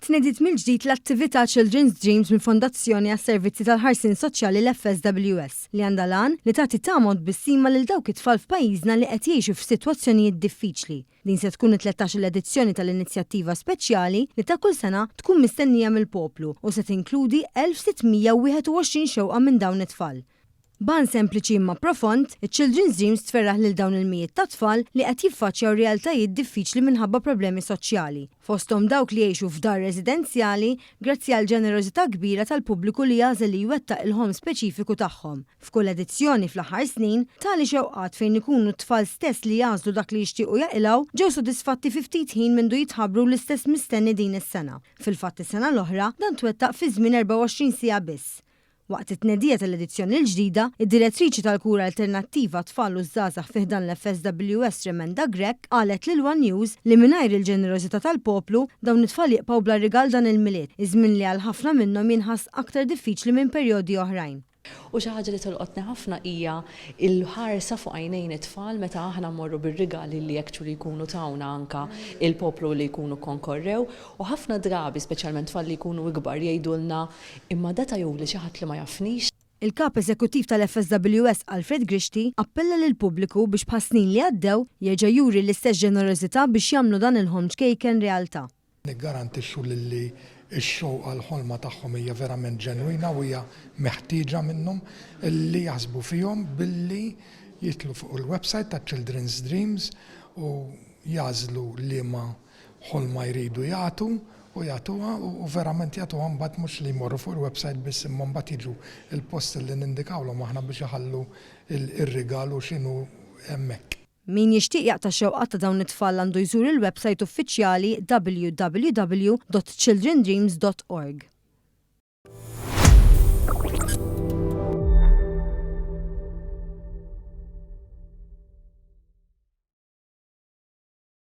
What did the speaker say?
Tnediet mill-ġdid l-attività Children's Dreams mill-Fondazzjoni għas-Servizzi tal-Ħarsien Soċjali l-FSWS li għandha l-għan li tagħti tama u tbissima lil dawk it-tfal f'pajjiżna li qed jgħixu f'sitwazzjonijiet diffiċli. Din se tkun it-tlettax-il edizzjoni tal-inizjattiva speċjali li ta' kull sena tkun mistennija mill-poplu u se tinkludi 1,621 xewqa minn dawn it-tfal. B'għan sempliċi imma profond, iċ-Children's Dreams tferraħ lil dawn il-mijiet ta' tfal li qed jiffaċċjaw realtajiet diffiċli minħabba problemi soċjali, fosthom dawk li jgħixu f'dar residenzjali, grazzi għall-ġenerożità kbira tal-pubbliku li jagħżel li jwettaq il-ħolm speċifiku tagħhom. F'kull edizzjoni fl-aħħar snin, tali xewqat fejn ikunu t-tfal stess li jagħżlu dak li jixtiequ jaqilgħu ġew sodisfatti fi ftit ħin mindu jitħabbru l-istess mistenni din is-sena. Fil-fatt is-sena l-oħra, dan twettaq fi żmien 24 siegħa biss. Waqt it-tnedija tal-edizzjoni l-ġdida, id-Direttriċi tal-Kura Alternattiva għat-Tfal u ż-Żgħażagħ fi ħdan l-FSWS Remenda Grech qalet lil one News li mingħajr il-ġenerożità tal-poplu, dawn it-tfal jibqgħu bla rigal dan il-Milied, iż-żmien li għal ħafna minnhom jinħass aktar diffiċli minn perjodi oħrajn. U xi ħaġa li tolqotni ħafna hija l-ħarsa fuq għajnejn it-tfal meta aħna mmorru bir-rigali li actually jkunu tawna anke il-poplu li jkunu kkonkorrew. U ħafna drabi, speċjalment tfal li jkunu ikbar, jgħidulna Imma da tajuli xi ħadd li ma jafnix? Il-Kap Eżekuttiv tal-FSWS Alfred Grixti appella lill-pubbliku biex bħas-snin li għaddew, jerġa' juri l-istess ġenerożità biex jagħmlu dan il-ħolm ċkejken realtà. Niggarantixxu lilli x-xewqa l-ħolma tagħhom hija verament ġenwina u hija meħtieġa minnhom li jaħsbu fihom billi jidħlu fuq il-website ta' Children's Dreams u jagħżlu liema ħolma jridu jagħtu u jagħtuha u verament jagħtuha mbagħad mhux li jmorru fuq il-website biss imma mbagħad jiġu l-post li nindikawlhom aħna biex iħallu r-rigal u x'inhu hemmhekk. Min jixtieq jaqta' x-xewqat ta' dawn it-tfal għandu jżur il-website uffiċjali www.childrendreams.org.